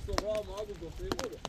Så bra mage går frimodig.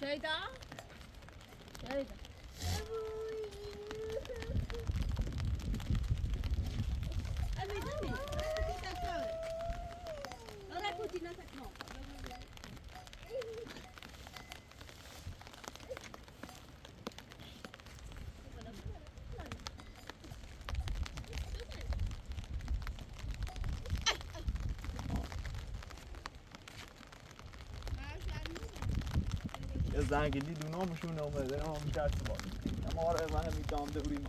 Şeyda. Şeyda. زنگ دید اونا اومده نه هم کرد با اما آره من هم میتونم دوریم.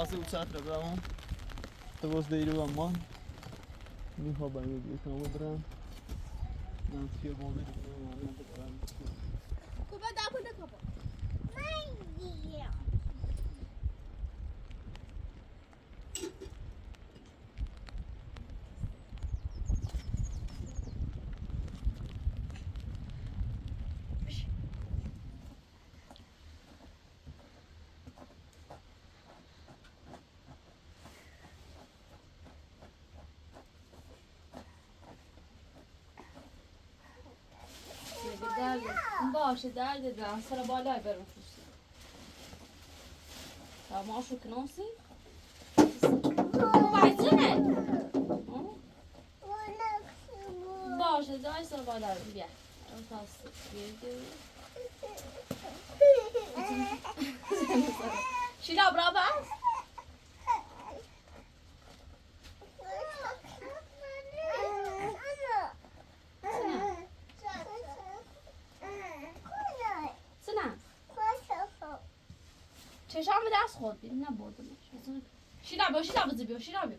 Asi uçatra bravo. To was the one. Mi hoba ju kan obra. Na vier bollen. Kuba da ku da kaba. باشه درد دارم سر بالای برم فوسی تا ما شو کنوسی باید باشه دای سر بالای بیا شیلا برا بس. چشام دست خورد بیم نه بردم. شیلا بیا، شیلا بزی بیا، شیلا بیا.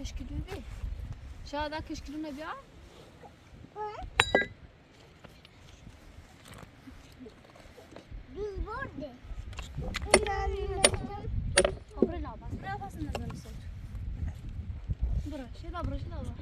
کشکلو بی شاید کشکلو نبیا. دوز برده. برا لا بس برا بس نزل الصوت. برا شيلا برا شيلا برا.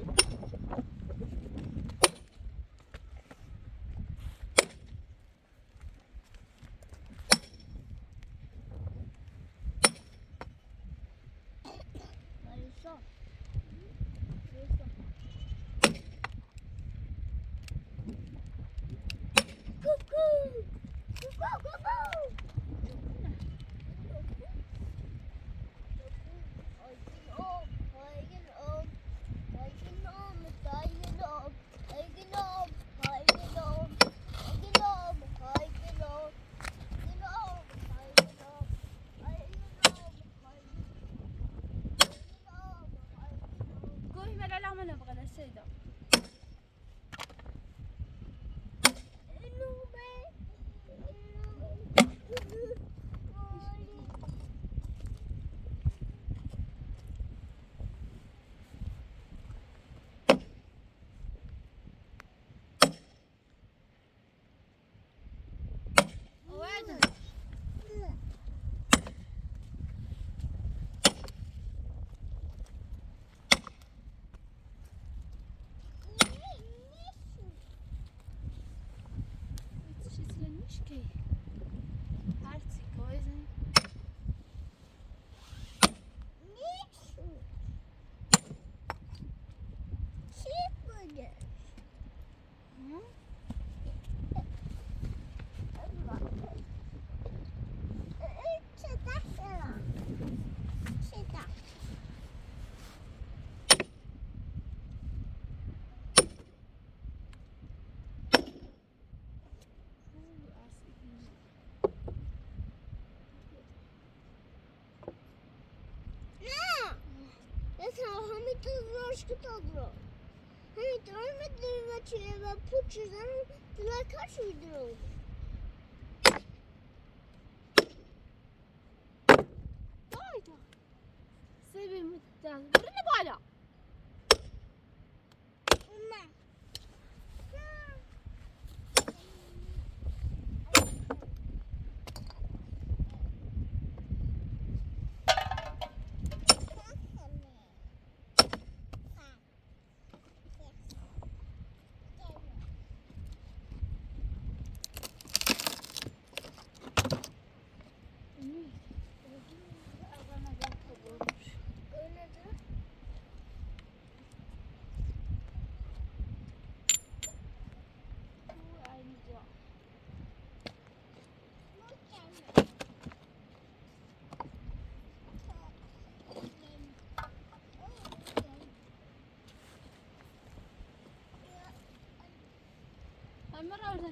مرة.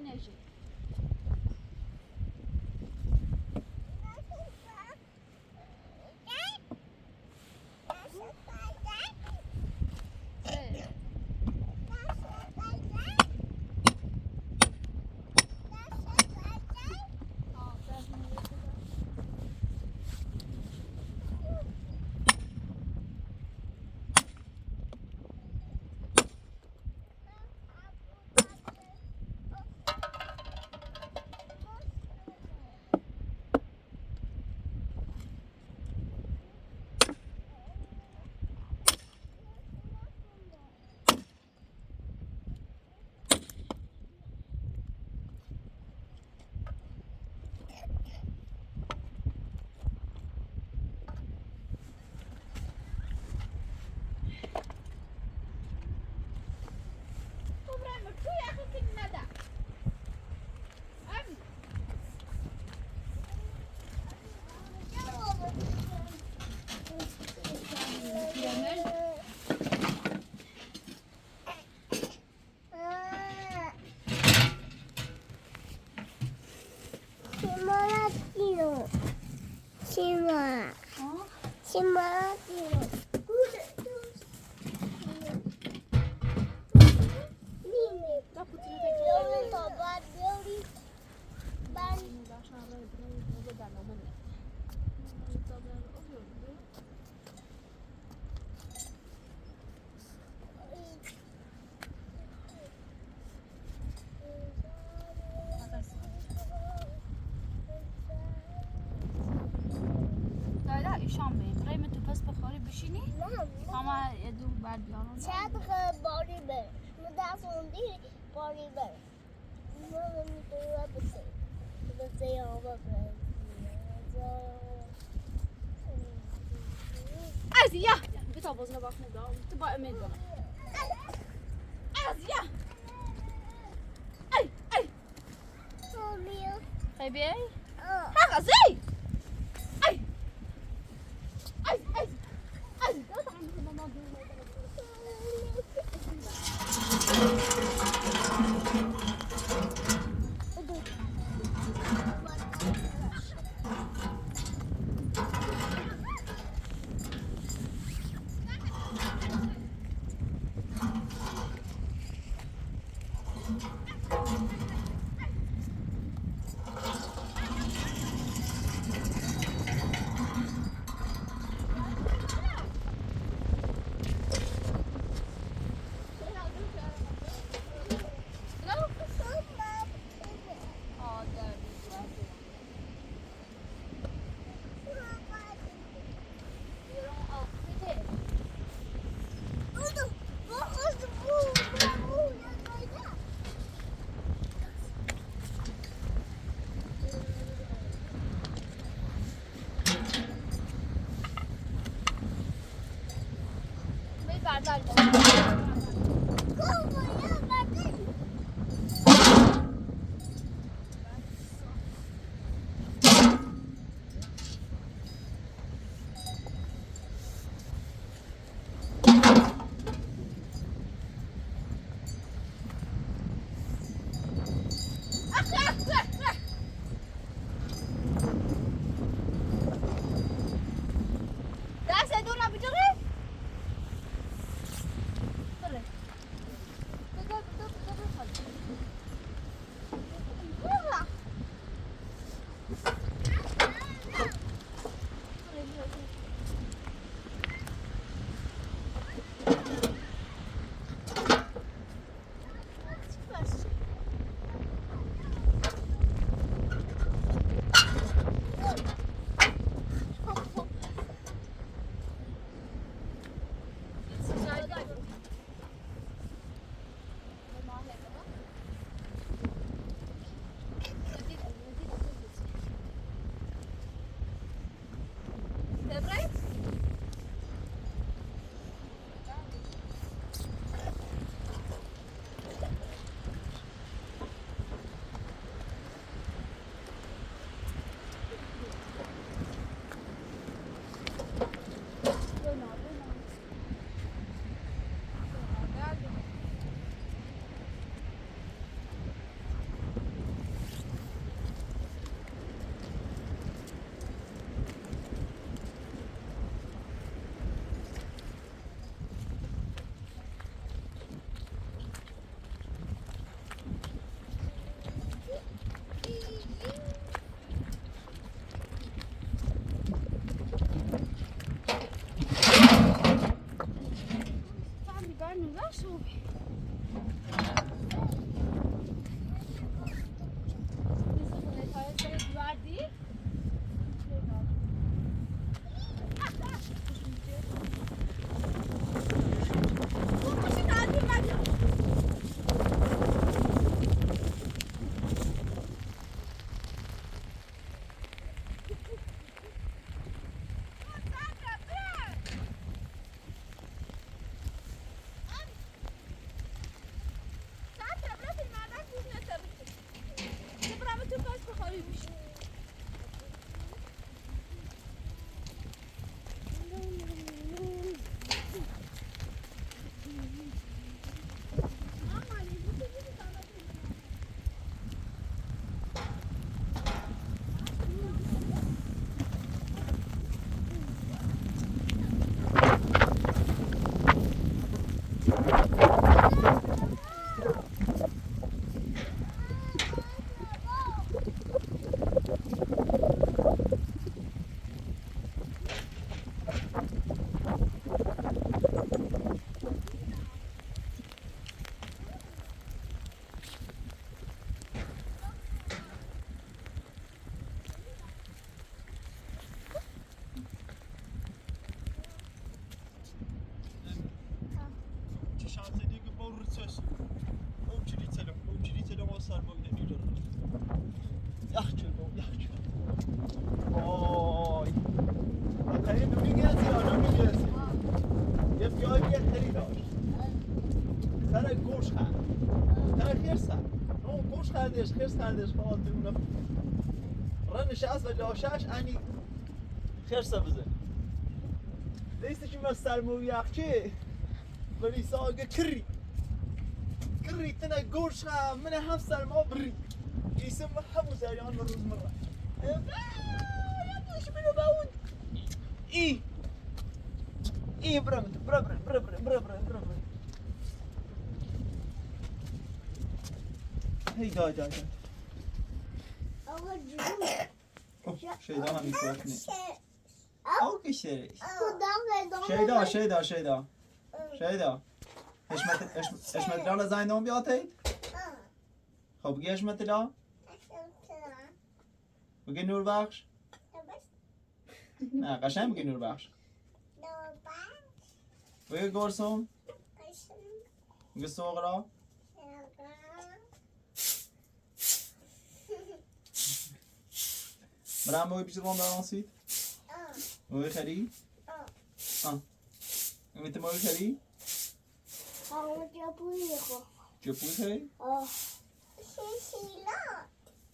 خرس خردش خواهد رنش از و لاشش انی خرس بزن. لیست که من سرمو یخچه ولی ساگه کری. کری تنه گوش من هم سرما بری. ایسم همو زریان روز مره. يا منو باود. إيه إيه برمت بربر بربر بربر بربر. هی دای دای دای. شیدا هم می‌کنه. اوکی شیدا شیدا شیدا شیدا شیدا حشمت لا زینون بیاتید خب بگی حشمت لا بگی نور بخش نه قشنگ بگی نور بخش بگی گرسوم بگی سغرا برام موی بیشتر برام ensuite موی خری آه میت موی خری جپوی خری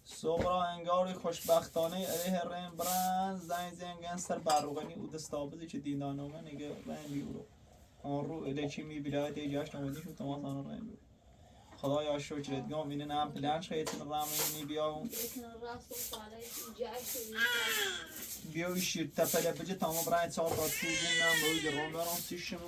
صغرا انگاری خوشبختانه علیه رمبرند زنگ زنگن سر بروغنی او دستابزی که دیندانومه نگه رم بیورو آن رو الکی می بلایت جشن آمدی شد تماس آن رم بیورو خدایا شکرت گام اینه نم پلنش خیتون رمینی بیا بیا شیر تپله بجه تمام برای چهار تا تو بونم باید رام برام سیشم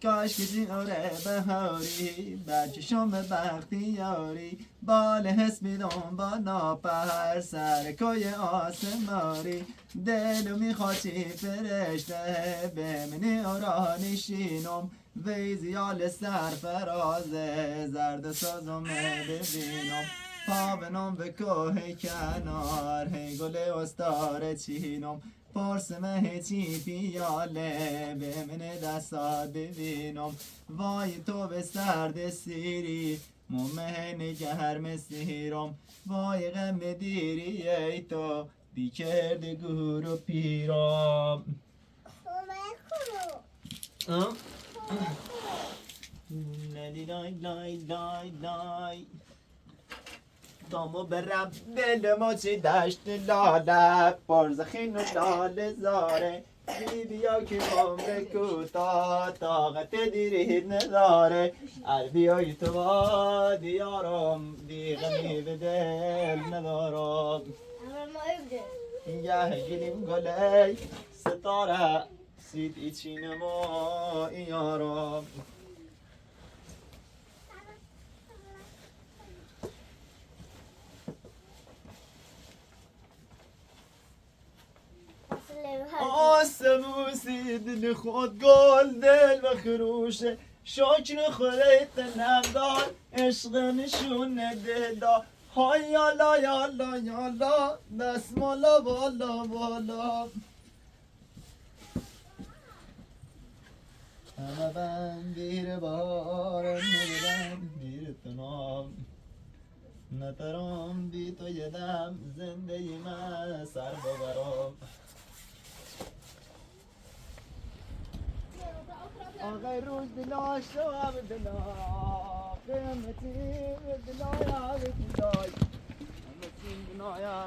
کاش کسی آره بهاری بچه شم بختیاری بال حس میدم با ناپر سر کوی آسماری. دلو می‌خواستی فرشته به منی اورا نشینم. ویزیال سر فرازه زرد سازم ببینم. پا بنام به کوه کنار هی گل استار چینم. پرس مه چی پیاله به من دستا ببینم. وای تو به سرد سیری ممه گرم سیرم. وای غم دیری ای تو دی کرد گور و پیرم. لای لای لای لای دامو برم دل ما چی دشت لاله پرزخین و لاله زاره. بی بیا که عمر کوتا طاقت دیری نداره. بیای تو با دیارم دی غمی به دل ندارم. یه گلیم گلی ستاره سید ایچین ما یارم. آسموسی دل خود گل دل و خروشه شکر خودت نمدار عشق نشون دل دا. های یالا یالا یالا دست مالا بالا بالا. همه بند دیر بارم بند دیر تنام. نترام بی تو یدم زنده من سر ببرم. آقای روز دلا شب دلا قیمتی دلا یا دلای قیمتی دنایا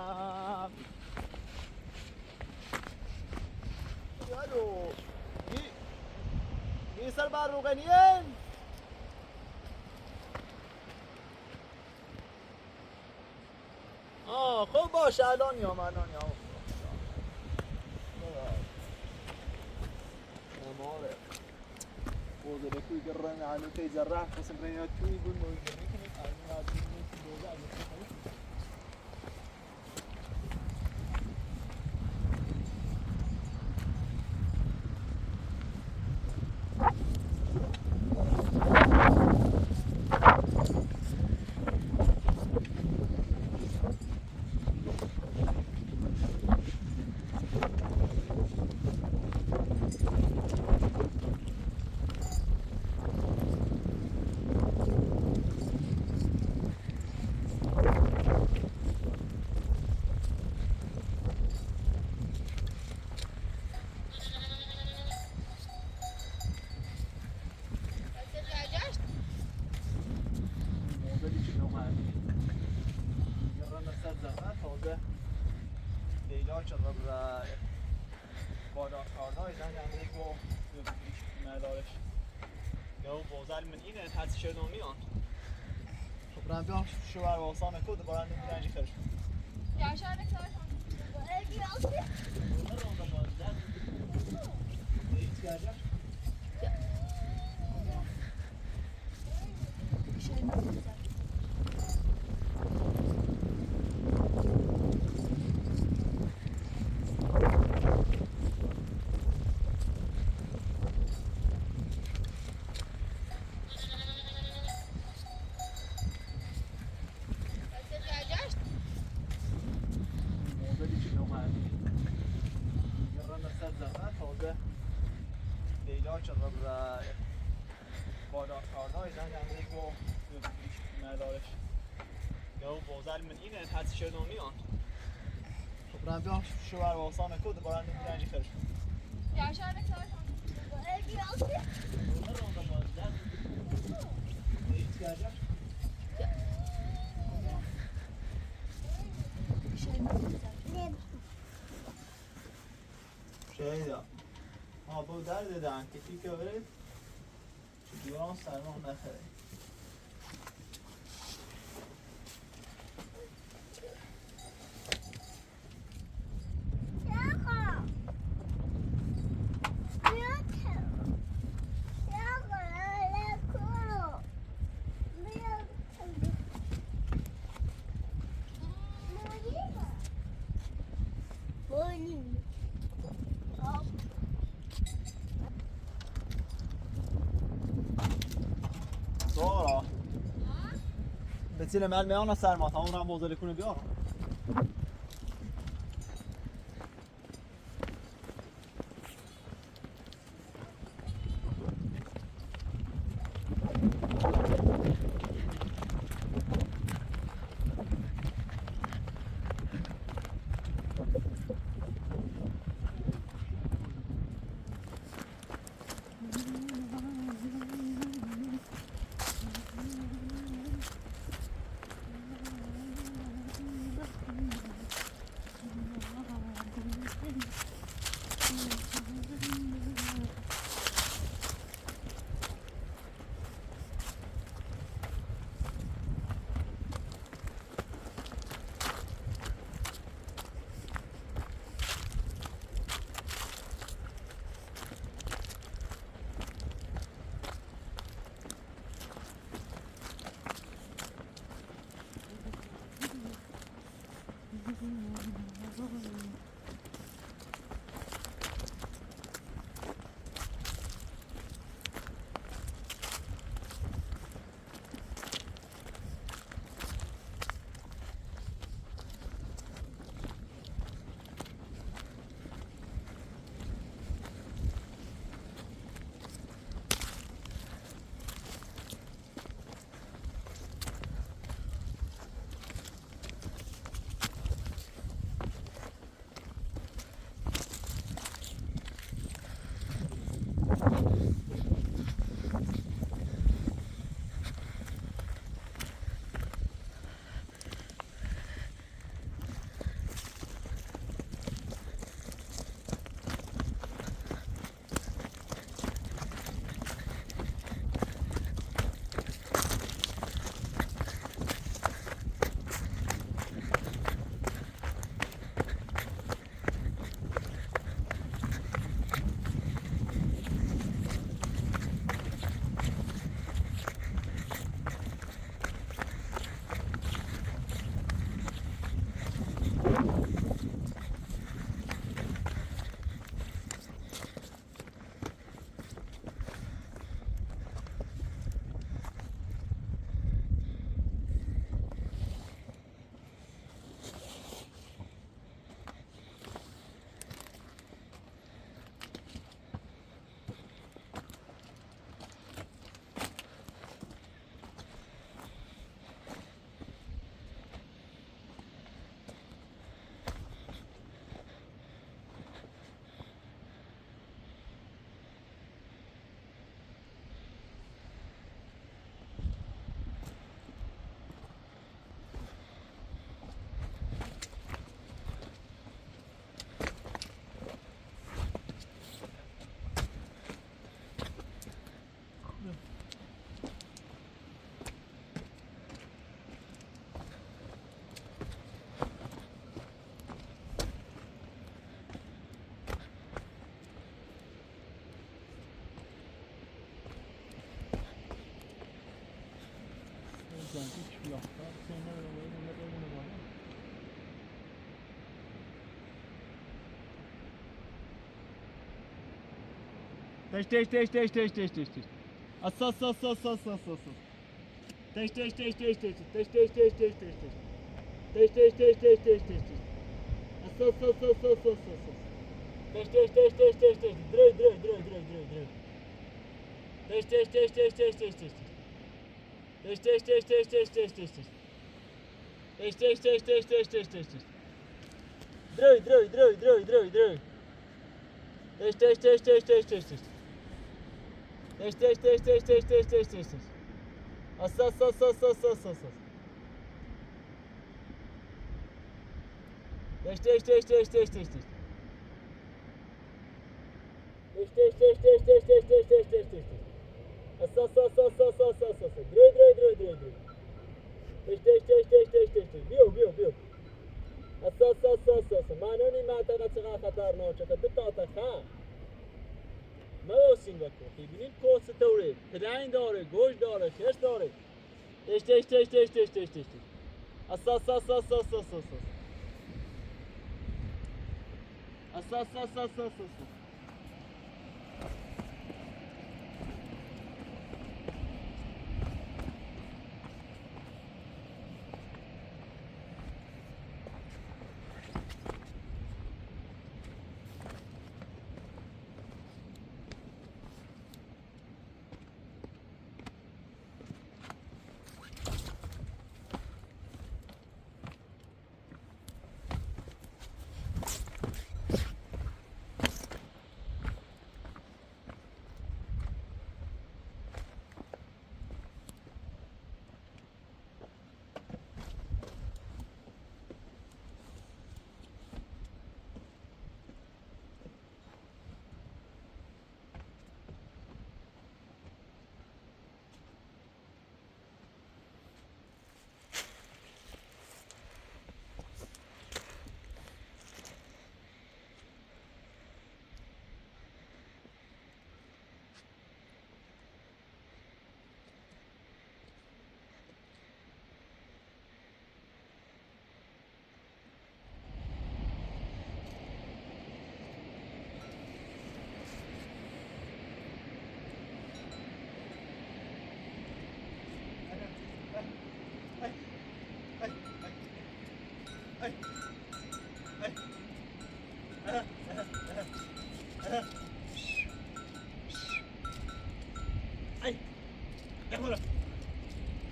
الو بی سر بر روغنیین آه خب باشه الان میام الان میام. بوزه بکوی گرن علو تی زرع قسم رنیا توی بون موجود میکنیم لیلا چه قبر بادا کارنای زن هم گو ندارش گو بازل من اینه حدس شدونیان خب رم بیام شوهر واسان کد بارند میرنجی خرش. Ja, şöyle şöyle. خب رم بیام شوهر واسان کد بارند میرنجی خرش. Ja, şöyle şöyle. شهیدا ها با در دادن که تیکه برید چه سرما نخره. به تیم من میان سرما تا اونم بوزل کنه بیارم. Teş teş teş teş teş teş teş teş. As as as as as as as. Teş teş teş teş teş teş teş teş teş teş teş. Teş teş teş teş teş teş teş. As as as as as as as. Teş teş teş teş teş teş. Dre dre dre dre dre dre. Teş teş teş teş teş teş teş. Teş teş teş teş teş teş teş teş. Teş teş teş teş teş teş teş teş. Dre dre dre dre dre dre. Teş teş teş teş teş teş teş. Teş teş teş teş teş teş teş teş teş. As as as as as as as as. Teş teş teş teş teş teş teş. Teş teş teş teş teş teş teş teş teş teş teş. As as as as as as as as. Dre dre dre dre dre. Teş teş teş teş teş teş teş. بیو بیو بیو. As as as as as. معنی منطقه چقدر خطرناکه. دو تا خم. مواسین و کوه ببینید کوه چطوره، پلنگ داره، گوش داره، خرس داره. تش تش تش تش تش تش تش تش. اس اس اس اس اس اس اس اس. اس اس اس اس اس اس.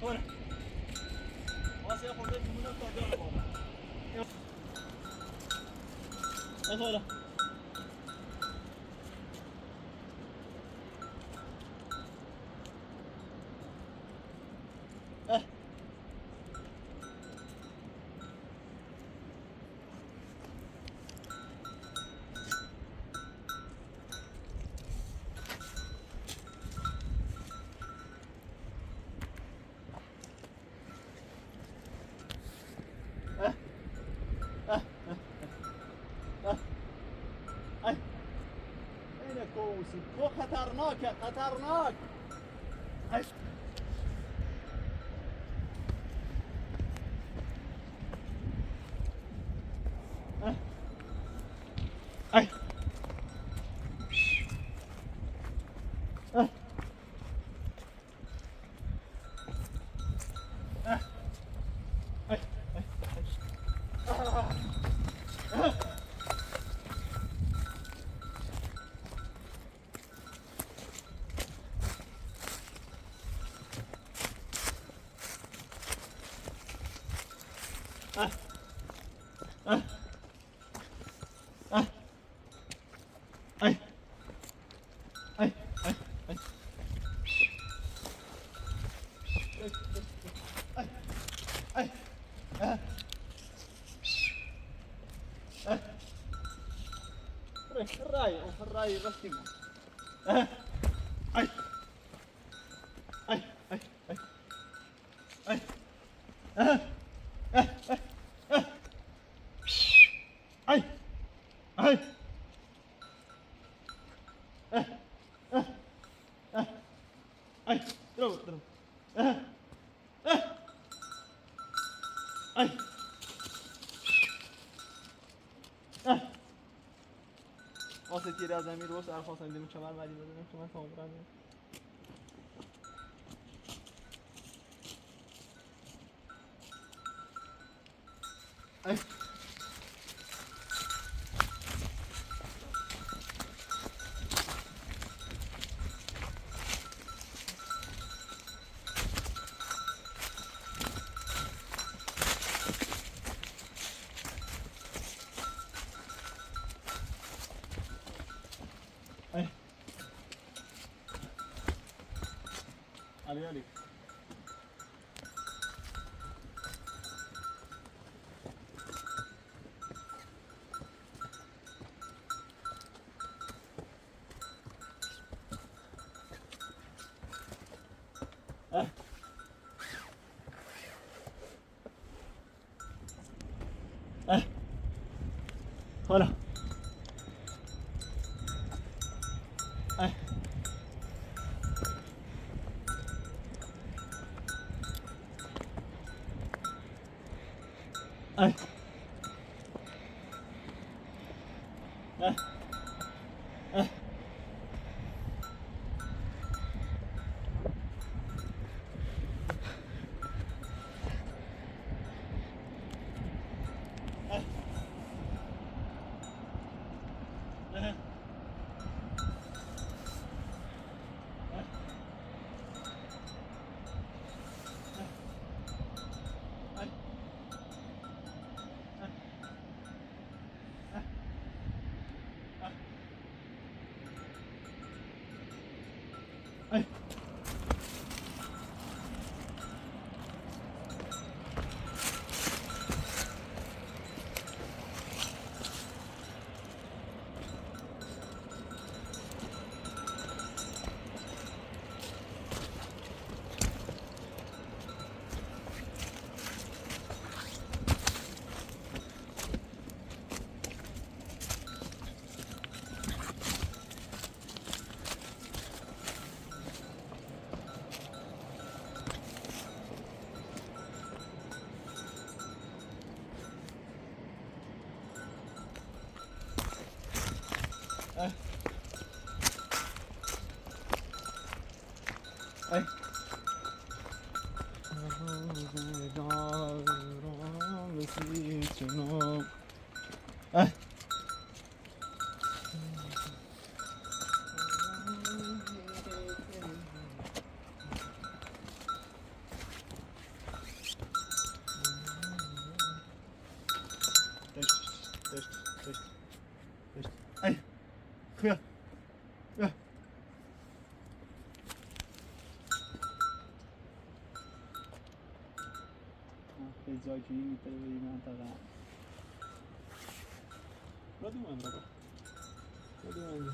خورده. کو خطرناکه، خطرناک. ای ای ای ای ای ای الراي الراي رسمه. اي اي اي اي اي اي اي اي. ضرب ضرب. واسه تیری از امیر روز خواستم دیم چمن مدی بزنیم چمن تمام برنیم. ای علی علی حالا ای ای ای ای ای ای ای خیا جاجویی میتره به این منطقه. رادیو من بابا. رادیو من.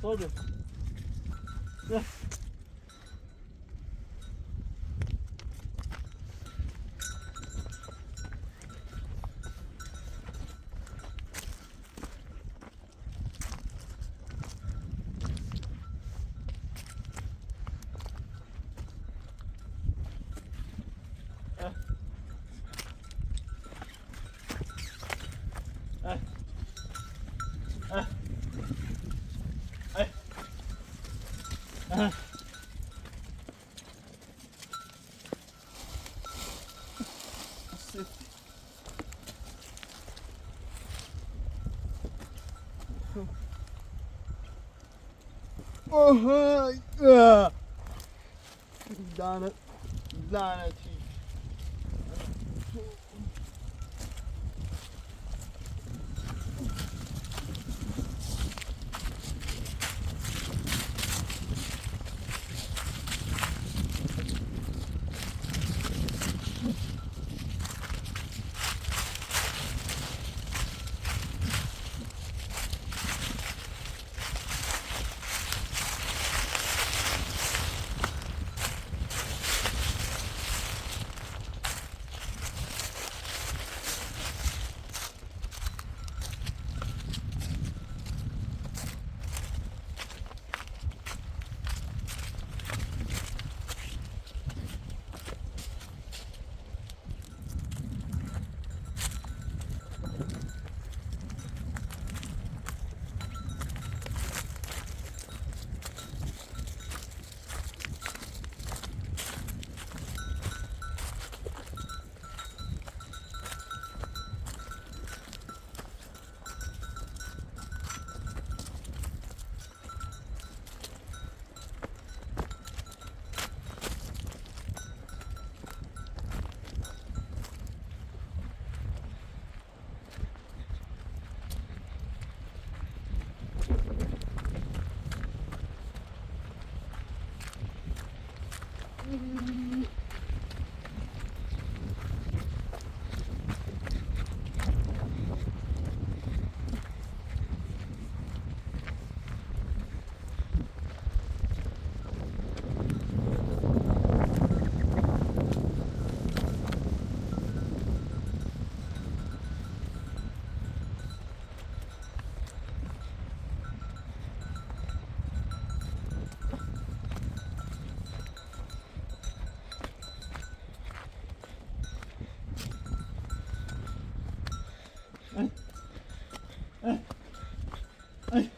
صادق. Oh, لعنتی. Ay,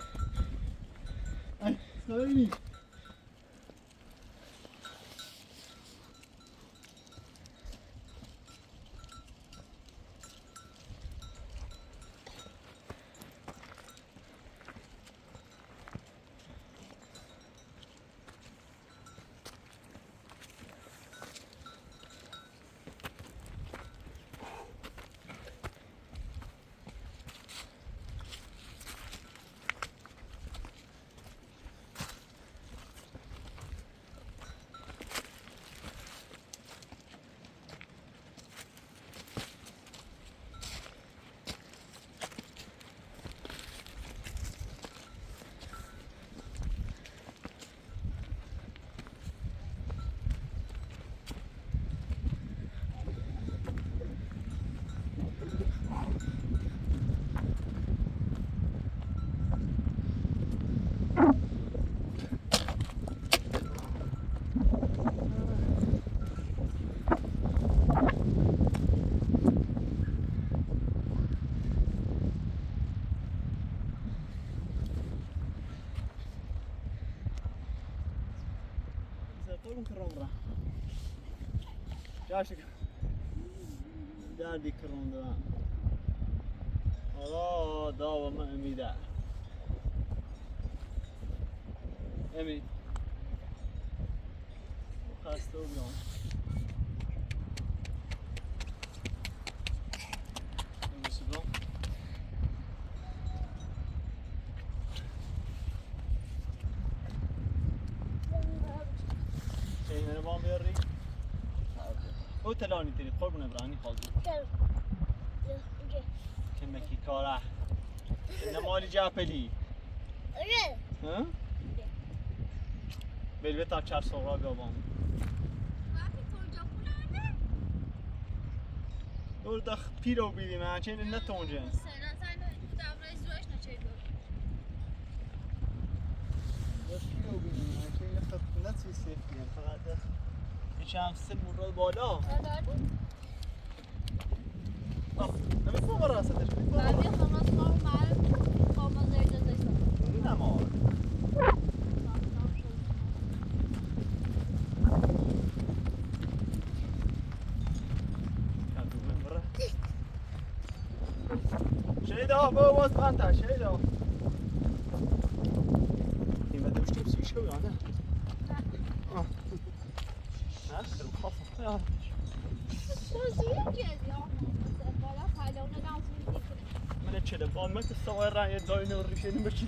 Gerçekten derdi kırıldı. Allah davama emide. Emid. Hasta oluyorum. او تلانی تری قربون برانی خالدی. کمکی کاره. نمالی جاپلی. ها؟ بل تا چهار صغرا بیابان. دور دخ پیرو بیدیم چه نه تونجن. پیرو بیدیم چه نه نه چیز سفیه فقط یه هم سه مراد بالا. نمی‌فهمم راستش. بعدی خلاص ما معرف قام زيد زيد. نه ما. شيدا بو انت شيدا. ما تمشي تمشي شوي انا. ها خف يا. من التليفون ما تصور راي داين وريشين مشي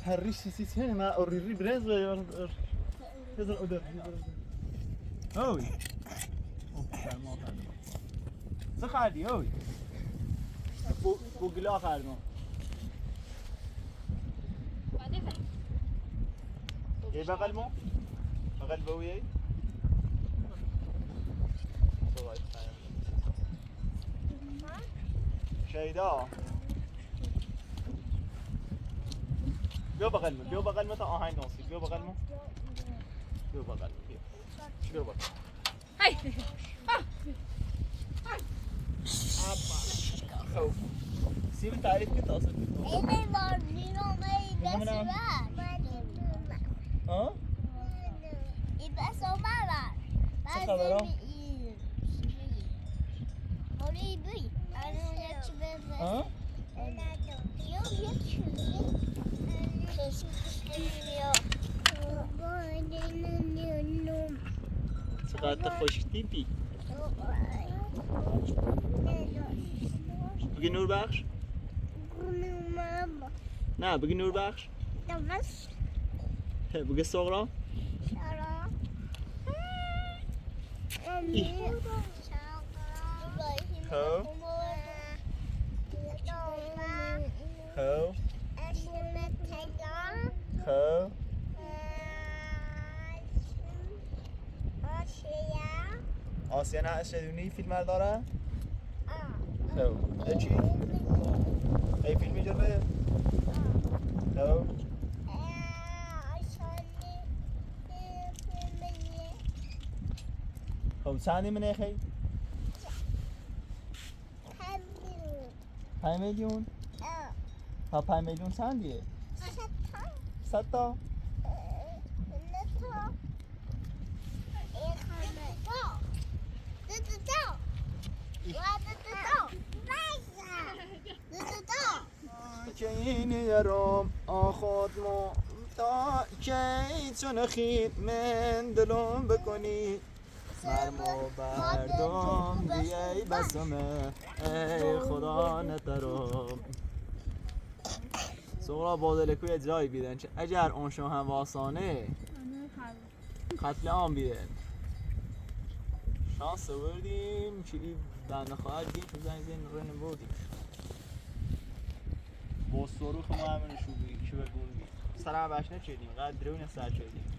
هالريش سيتين مع الري بريز يزر أدر هوي زخالي هوي بوغلا خالمو ايه بغلمو بغل بويي شيدا بیا بغل بیا بغل تا آهنگ ناسی بیا بغل ما بیا بغل بیا بیا بغل هاي خوف سيب التعريف كده اصلا. ها ها چقدر خوش تیپی. بگی نور بخش. نه بگی نور بخش. بگی صغرا. خب خب خب آسیا نه اشدونی فیلم داره؟ خب چی؟ ای فیلمی جلوه؟ خب خب چندی منه خی؟ 5 میلیون؟ تا 5 میلیون چندیه؟ 100 تا؟ که این یارم آخود ما تا کی چون خیر من دلم بکنی مرمو بردم دیگه بسمه ای خدا نترم صغرا بادلکوی جای بیدن چه اگر اون شو هم واسانه قتل عام بیدن. شانس آوردیم که این بنده خواهد گیم زنگ زن رن بردیم با سروخ ما همه نشون بگیم که به گون سر هم بش نچیدیم قدر درون سر چیدیم.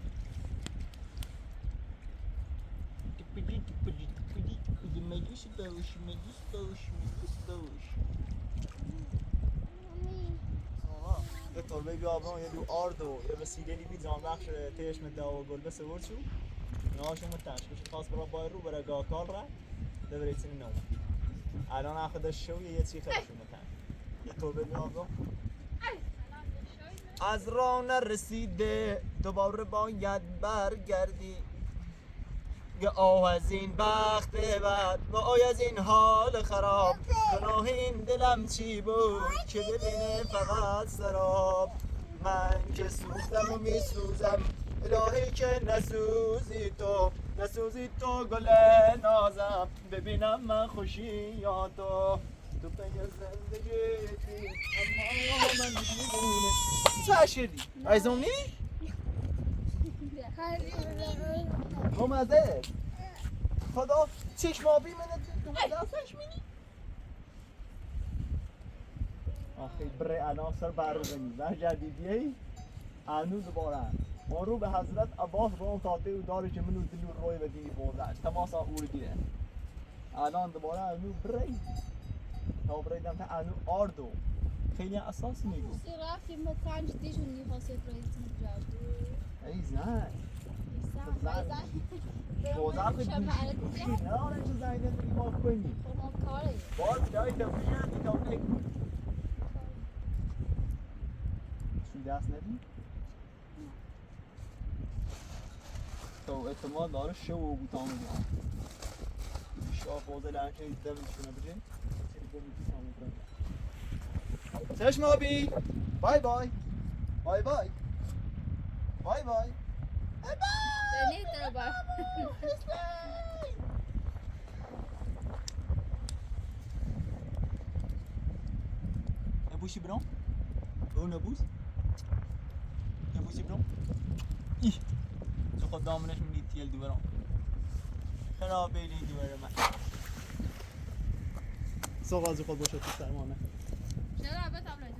تپدی تپدی تپدی تپدی مجلس باش مجلس باش مجلس باش. یه تربه بیابان یه دو آرد و یه وسیله بی جان بخش تیش مده و گل بس ورچو ناشو متنش کش خاص برا بای رو برا گاکال را دبره چنین نوم الان اخدش شو یه چی خیلی شو متن یه تربه بیابان از راه نرسیده دوباره باید برگردی. آه از این بخت بد و آی از این حال خراب، گناه این دلم چی بود که ببینه فقط سراب. من که سوختم و میسوزم الهی که نسوزی تو، نسوزی تو گل نازم، ببینم من خوشیاتو. تو پی زندگیتی اما من دیوونه. چه اشیردی؟ ایزم نی؟ ممزه خدا چشم آبی من تو دستش مینی؟ آخه بره الان سر بر بنی و جدیدیه هنوز دوباره ما رو به حضرت عباس رو تاته و داره که منو دلو روی و دینی بوزش تماس او رو دیده الان دوباره هنوز بره تا بره دم تا هنوز آردو خیلی اساس میگو رفتیم ما 5 دیشون میخواست رئیس جواب. ای زن بوزه خیلی گوشی نداره چه زنگ ما کنی باز جای تفریح تا چی دست ندی؟ تو اعتماد داره شو و بوتان میگم شاه بوزه لعنچه دم شونه بجه چشم آبی بای بای بای بای بای بای بای بای. بوشی برام اون نبوس بوشی برام ای تو خود دامنش منی تیل دوبرام خرابه لی دوبره من سوغازی خود باشه تو سرمانه. چرا اول تبلت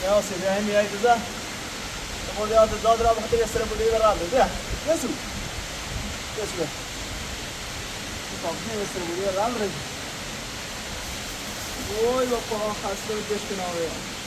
Ja, så vi er hjemme i det. خودیات داد را بخاطر سر بودی برام بیا یسو یسو پاکنه سر بودی رام رج وای بابا خسته و دشت ناوی.